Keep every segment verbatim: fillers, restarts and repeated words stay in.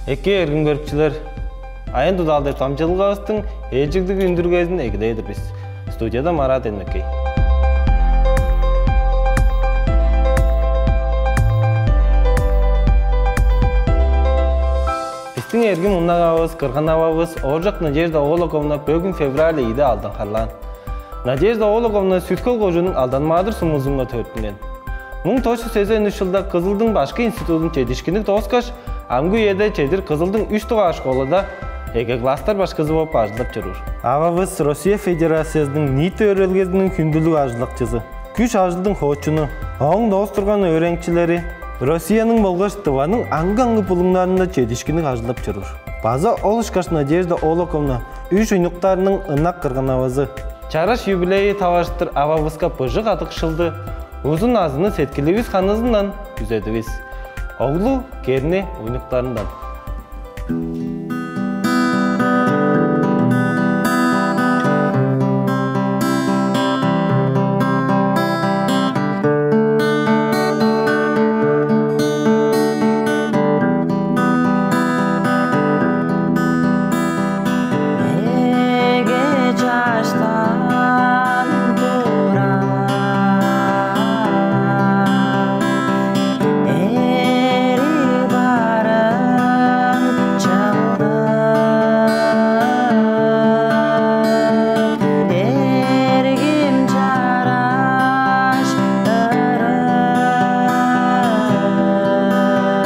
Эки эргим көрүкчүлер, «Айын тудаал» деп дамчыдылгавыстың ээлчеглиг үндүргезин эгелээр-дир бис. Студияда Марат Элмекей. Бистиң эргим унагавыс, кырган-ававыс Ооржак Надежда Оолоковна бөгүн, февраль ийиде, алдан харлаан. Надежда Оолоковна Сүт-Хөл кожууннуң Алдан-Маадыр сумузунга төрүттүнген. Муң тос чүс сезен үш чылда Кызылдың башкы институдун чедиишкинниг дооскаш, амгы үеде чедир Кызылдың үш дугаар школада эге класстар башкызы болуп ажылдап чоруур. Ававыс Россия Федерациязының ниити өөредилгезиниң хүндүлүг ажылдакчызы, күш-ажылдың хоочуну. Ооң доостурган өөреникчилери Россияның болгаш Тываның аңгы-аңгы булуңнарында чедиишкинниг ажылдап чоруур. База ол ышкаш Надежда Оолоковна үш уйнуктарының ынак кырган-авазы. Чараш юбилейи таварыштыр ававыска быжыг кадыкшылды, узун назыны сеткиливис ханызындан күзедивис. Оглу, керни уйнуктарындан. Эге чаштан тура, эри барын чылдыр, эргим чараш ырын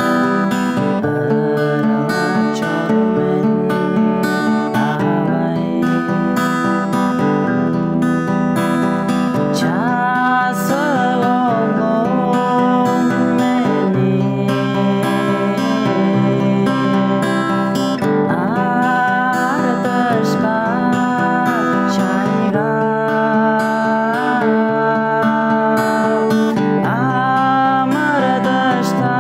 ырлап чор мен, авай. Часкы оглум мени артышка чайгап, амыр-дыш та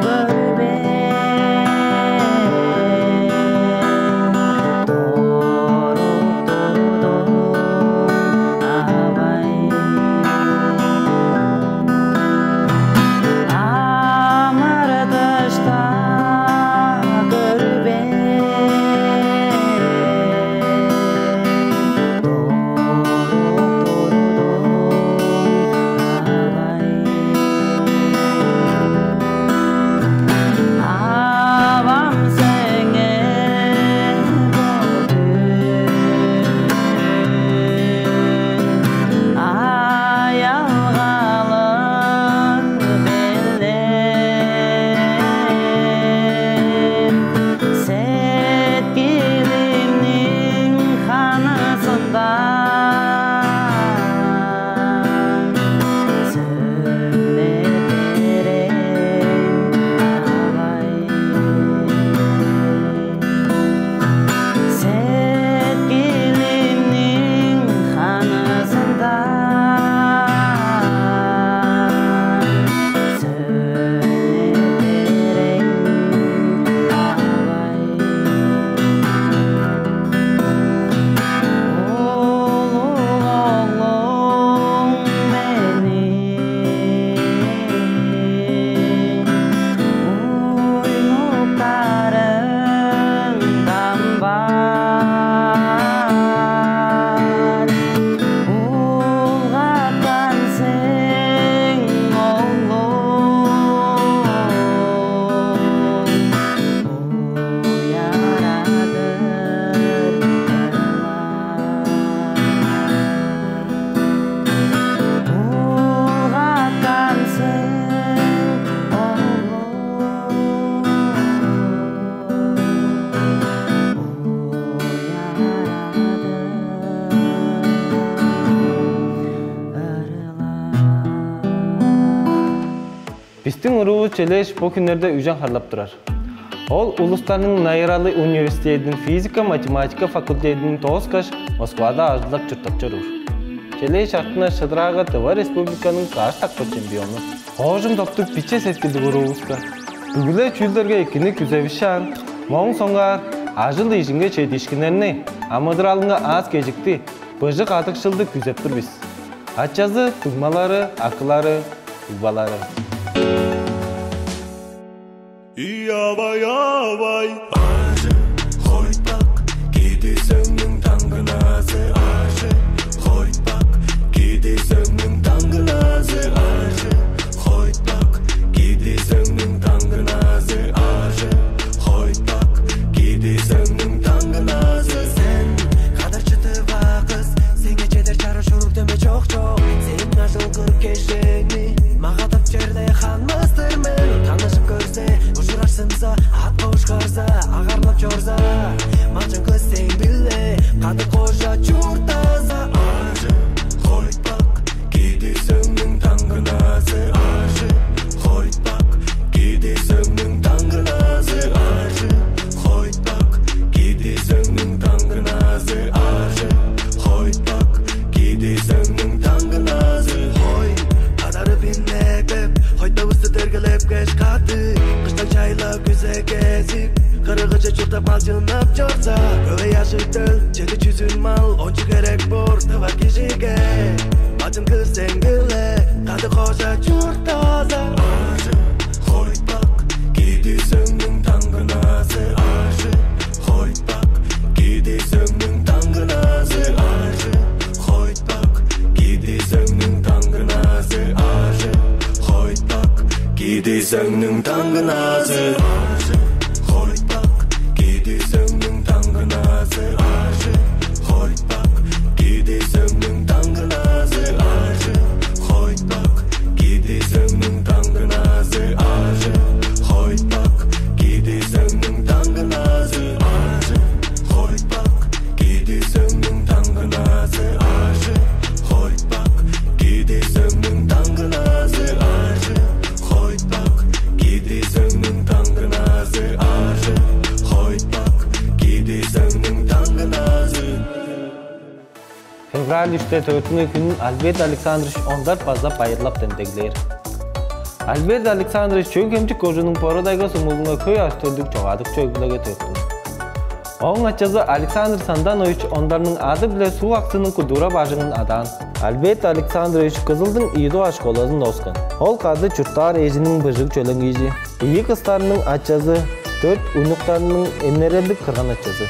көрбейн, торуп турдум, авай. Амыр-дыш та көрбейн, торуп турдум, авай. Авам сеңээ бо дүнү аялгалыг белен, сеткилимниң ханызындан сөне берем, авай. Сеткилимниң ханызындан сөне берем, авай. Улуг оглум мени уйнуктарыңдан бар улгаткан сен, оглум. Уярадыр ырлап, улгаткан сен, оглум. Уярадыр ырлап. Бистиң уруувус Челээш бо хүннерде үжен харлап турар. Ол улустарның найыралы университединиң физика-математика факультедин дооскаш, Москвада ажылдап-чурттап чоруур. Челээш артынга шыдыраага Тыва Республиканың каш дакпыр чемпиону. Оожум доктуг, биче сеткилдиг уруувуска бүгү-ле чүүлдерге экини күзевишаан, мооң соңгаар ажыл-ижинге чедиишкиннерни, амыдыралынга аас-кежикти, быжыг кадыкшылды күзеп тур бис. Ачазы, дуңмалары, акылары, угбалары. Үй-авай, авай. Ажы хойтпак, кидисеңниң таңгыназы. Ажы хойтпак, кидисеңниң таңгыназы. Ажы хойтпак, кидисеңниң таңгыназы. Ажы хойтпак, кидисеңниң таңгыназы. Сен кадарчытыва кыс, сеңе чедер чарыш уруг дөмей чок-чок. Сен ажыл кырып кежээни магадап черле ханмас-тыр мен. Таныжып көрзе, ужурашсынза, ат кошкарза, агарлап чорза, малчын кыс сен биле кады кожа чурттаза. Ажы хойтпак, кидисеңниң таңгыназы. Ажы хойтпак, кидисеңниң таңгыназы. Ажы хойтпак, кидисеңниң таңгыназы. Ажы хойтпак, кидисеңниң таңгыназы. Хой, кадарып иннепкеп, хойтпавысты тергелеп кеш кады. Кыштаг чайлап, күзек кезип, кырыгыже чурттап, малчыннап чорза, көвей ажыг төл, чеди чүзүн мал, ончу херек боор тыва кижиге. Малчын кыс сен биле кады кожа чурттаза. Ажы хойтпак, кидисеңниң таңгыназы. Ажы хойтпак, кидисеңниң таңгыназы. Ажы хойтпак, кидисеңниң таңгыназы. Ажы хойтпак, кидисеңниң таңгыназы. Ажы хойтпак, кидисеңниң таңгыназы. Ажы хойтпак, кидисеңниң таңгыназы. Ажы хойтпак, кидисеңниң таңгыназы. Ажы хойтпак, кидисеңниң таңгыназы. Ажы хойтпак, кидисеңниң таңгыназы. Ажы хойтпак, кидисеңниң таңгыназы. Ажы хойтпак, кидисеңниң таңгыназы. Ажы хойтпак, кидисеңниң таңгыназы. Февраль үште, төрүттүнген хүнүн Альберт Александрович Ондар база байырлап демдеглээр. Альберт Александрович Чөөн-Хемчик кожууннуң Бора-Тайга сумузунга хөй ажы-төлдүг чогаадыкчы өг-бүлеге төрүттүнген. Ооң ачазы Александр Санданович Ондарның ады-биле Суг-Аксының культура бажыңын адаан. Альберт Александрович Кызылдың ийи дугаар школазын дооскан. Ол кады чурттаар эжиниң быжыг чөленгиижи, ийи кыстарының ачазы, дөрт уйнуктарының эмнерелдиг кырган-ачазы.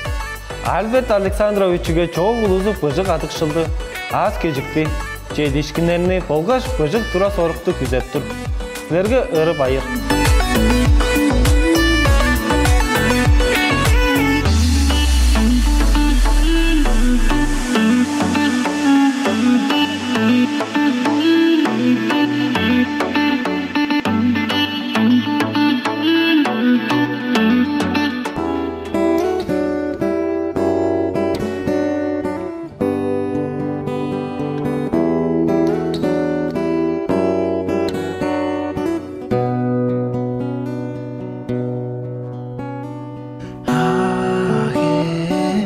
Альберт Александровичиге чоок улузу быжыг кадыкшылды, аас-кежикти, чедиишкиннерни болгаш быжыг тура-сорукту күзеп тур. Силерге ыры байыр.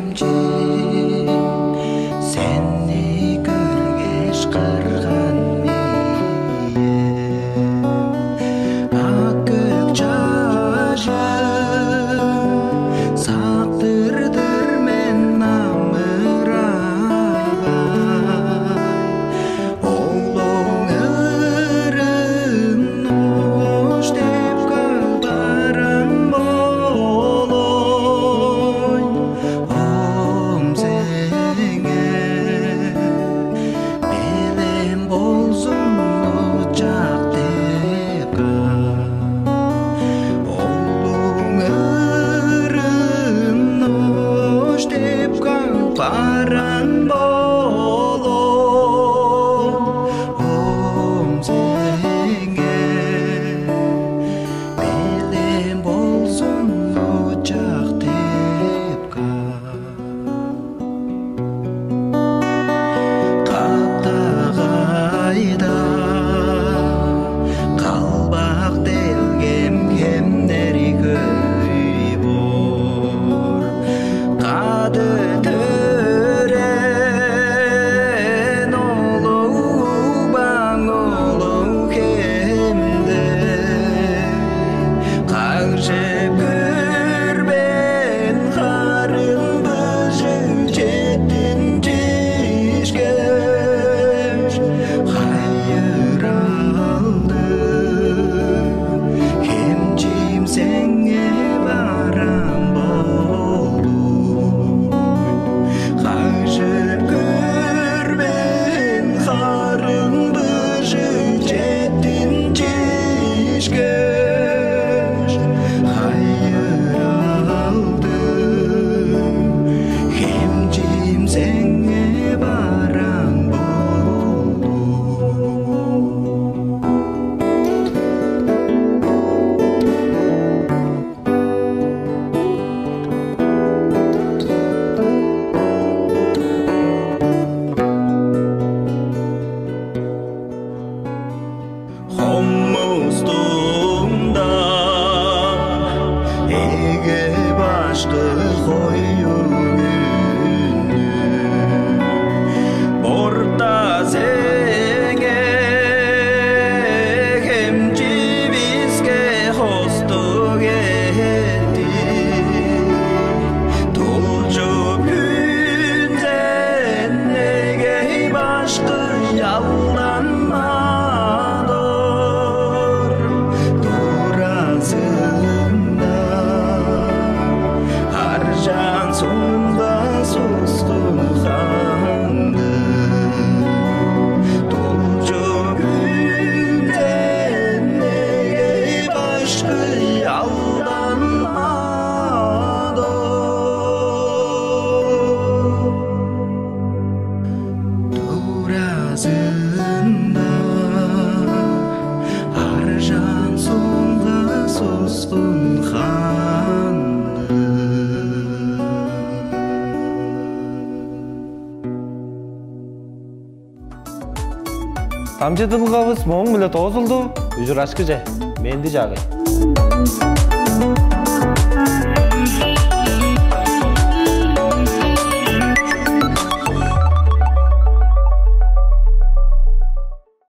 Ак-Хемчик, сени көргеш кырган мээм, ак көк чажым, сактыр-дыр мен амыраган. Оглуң ырын нош деп кагбарам болой, ом сеңээ белен болзун очак деп каан. Оглуң ырын нош деп кагбарам болой, ом сеңээ белен болзун очак деп каан. Каптагайда калбак делгем хемнери хөй боор. Кады төрээн ол угбаң ол хемде, кагжып көрбээн харын быжыг четтинчишкеш, хайыралдыг хемчим сен Алданмады туразында аржан соңга соскун ханды. Дамчыдылгавыс мооң-биле доозулду. Ужурашкыже, менди чаагай.